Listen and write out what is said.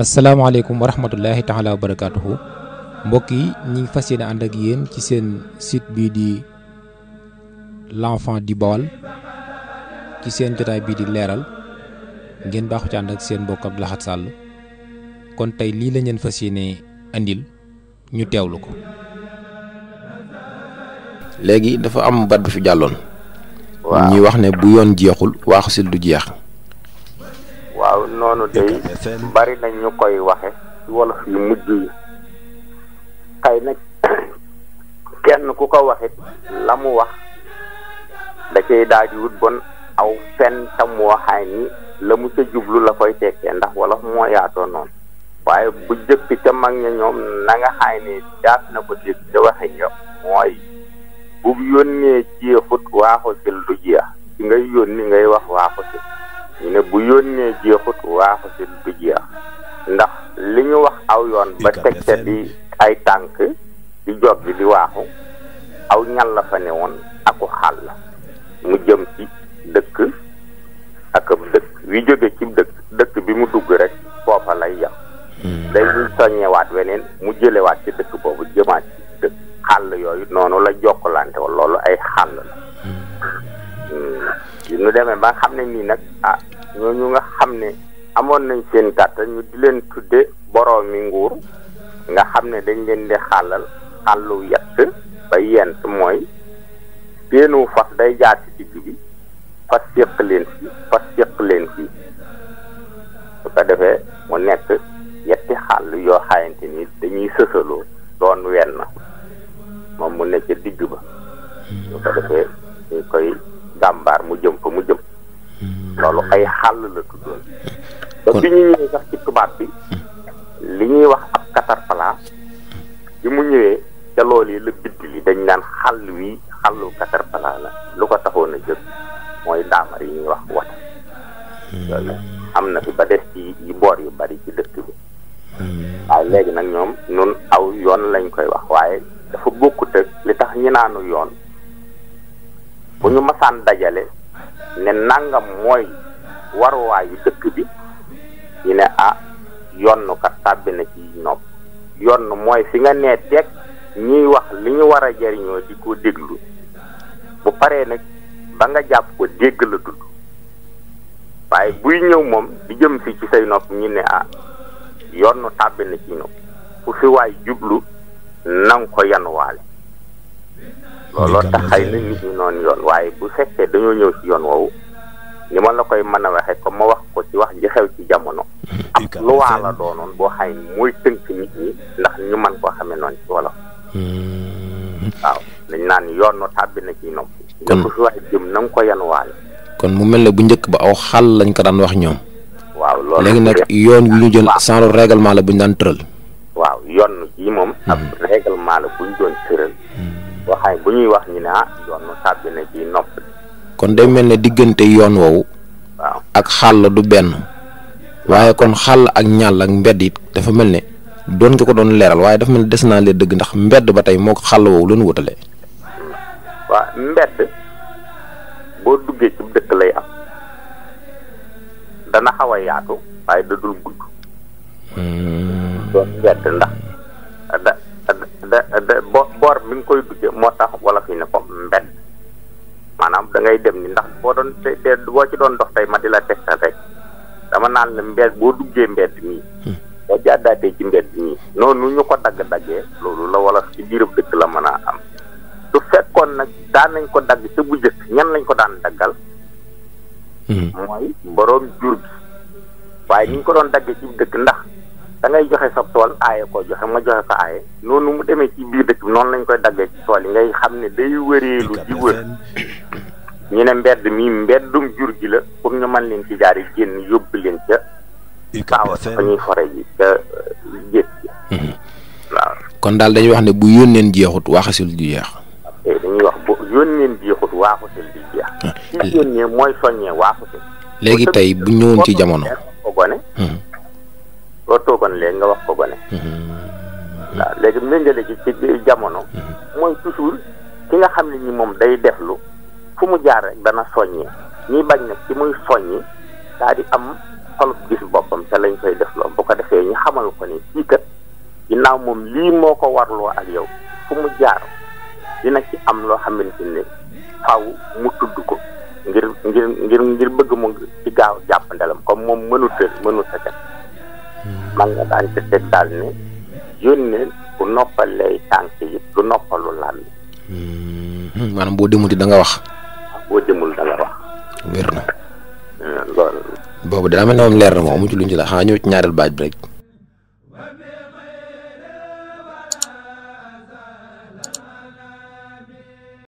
asalaamaaleykum wa rahmatullahi taala wa barakaatuhu mbokk yi ñi ngi fas yéene ànd ak yéen ci seen site bii di l'enfant du Baol ci seen jotaay bii di leeral ngeen baaxu ci ànd ak seen mbokk Abdou Lahad Sall kon tey lii la ñeen fas yéene andil ñu teewlu ko. léegi dafa am bat bu fi jàlloon. waaw ñuy wax ne bu yoon jeexul waaxu sil du jeex. waaw noonu day bari nañ ñu koy waxe ci wolof yu mujj yi xëy nag kenn ku ko waxit la mu wax da cay daal di wut bon aw fen tam waxaay ni la mu ca jublu la koy tekkee ndax wolof moo yaatoo noonu waaye bu jëkk ca mag ña ñoom na nga xaay ne daat na ko dégg ca waxe nga mooy bu yónnee jeexut waaxu sil du jeex ci ngay yónni ngay wax waaxu sil ñu ne bu yónnee jeexut waaxu sil du jeex ndax li ñu wax aw yoon ba teg ca di ay tànk di jog bi di waaxu aw ñal la fa ne woon aku xàll mu jëm ci dëkk ak ab dëkk wi jóge ci dëkk bi mu dugg rek foofa lay yam day ñu soññewaat weneen mu jëlewaat ci dëkk boobu jëmaat ci dëkk xàll yooyu noonu la jokkalante woon loolu ay xàll la ñu demee ba nga xam ne nii nag ñooñu nga xam ne amoon nañ seen kàttan ñu di leen tudde boroomi nguur nga xam ne dañ leen di xàllal xàllu yett ba yent mooy seenu fas day jaar ci digg bi fas séq leen fii su ko defee mu nekk yetti xàll yoo xayante ni dañuy sësaloo doon wenn moom mu nekk digg ba su ko defee ñu koy gàmbaar mu jëm fa mu jëm loolu ay xàll la tuddoon ba bi ñu ñëwee sax ci tubaab bi li ñuy wax ab caterpillar bi mu ñëwee ca loolu yi la bidd li dañ naan xàll wi xàllu caterpillar la lu ko taxoon a jël mooy daamar yi ñuy wax wata loolu am na fi ba des ci yi boor yu bari ci dëkk bi waaye léegi nag ñoom nun aw yoon lañ koy wax waaye dafa bokkut ak li tax ñi naanu yoon bu ñu masaan dajale ne nangam mooy waruwaayu dëkk bi ñu ne yoon kat tàbbi na ci nopp yoon mooy fi nga nee teg ñuy wax li ñu war a jariñoo di ko déglu bu paree nag ba nga jàpp ko dégg la tudd waaye buy ñëw moom di jëm si ci say nopp ñu ne yoon tàbbi na ci nopp fu fi waay jublu nang ko yanuwaale looloo tax xëy na nit ñi noonu yoon waaye bu fekkee dañoo ñëw ci yoon woowu ni ma la koy mën a waxee comme ma wax ko ci wax ji xew ci jamono ab luwaa la doonoon boo xay ni mooy tënk nit ñi ndax ñu mën koo xamee noonu ci wolof waaw dañ naan yoon tàbbi na ci nopp kon fi waay jëm na nga ko yanuwaale kon mu mel ne bu njëkk ba aw xàll lañ ko daan wax ñoom waaw loolu léegi nag yoon wi ñu jël sans règlement la bu ñu daan tëral waaw yoon ji moom ab règlement la bu ñu doon tëral boo xam bu ñuy wax ñu ne yoon tàbbi na ci nopp kon day mel ne diggante yoon woowu waaw ak xàll du benn waaye kon xàll ak ñàll ak mbedd it dafa mel ne doon nga ko doon leeral waaye dafa mel ne des naa leen dëgg ndax mbedd ba tey moo ko xàll woowu loonu wutale waaw mbedd boo duggee ci dëkk lay am dana xaw a yaatu waaye da dul gudd doon mbedd ndax boor bi nga koy duggee moo tax wala fi ne ko mbedd maanaam da ngay dem ni ndax boo doon boo ci doon dox tey ma di la tegtal rek dama naan la mbedd boo duggee mbedd nii boo jàddaatee ci mbedd nii noonu ñu ko dagg-daggee loolu la wala ci biirub dëkk la mën a am su fekkoon nag daan nañ ko dagg ca bu jëkk ñan lañ ko daan daggal mooy boroom jur gi waaye ni ñu ko doon daggee ci dëkk ndax da ngay joxe sa tool aaye koo joxe ma joxe ko aaye noonu mu demee ci biir dëkk bi noonu lañ koy daggee ci tool yi ngay xam ne day wëreelu di wër ñu ne mbedd mi mbeddum jur gi la pour ñu mën leen ci jaar yi génn yóbbu leen ca kaawa fa ñuy fore ji ca géej gi waaw kon daal dañuy wax ne bu yónneen jeexut waaxasil du jeex dañuy wax bu yónneen jeexut waaxasil du jeex ci yónnee mooy soññee waaxasil léegi tey bu ñëwoon ci jamono ko gone loo toogoon léegi nga wax ko gone waaw léegi méngale ci jamono mooy toujours ki nga xam ne ni moom day deflu fu mu jaar rek dana soññee ñiy bañ nag ci muy soññi daa di am xolub gis boppam te lañ koy def loo bu ko defee ñu xamal ko ni kii kat ginnaaw moom lii moo ko warloo ak yow fu mu jaar dina ci am loo xamante ne faw mu tudd ko ngir bëgg mu ci gaaw jàpp ndelam comme moom mënut a def man nga daan ca teg daal ne yónnee bu noppalee tànk yi du noppalu làmmi maanaam boo demuti da nga wax. boo demul da nga wax. wér na. loolu. boobu daa mel ne moom leer na moom amu ci luñ ci la xanaa ñëw ci ñaareel baaj bi rek.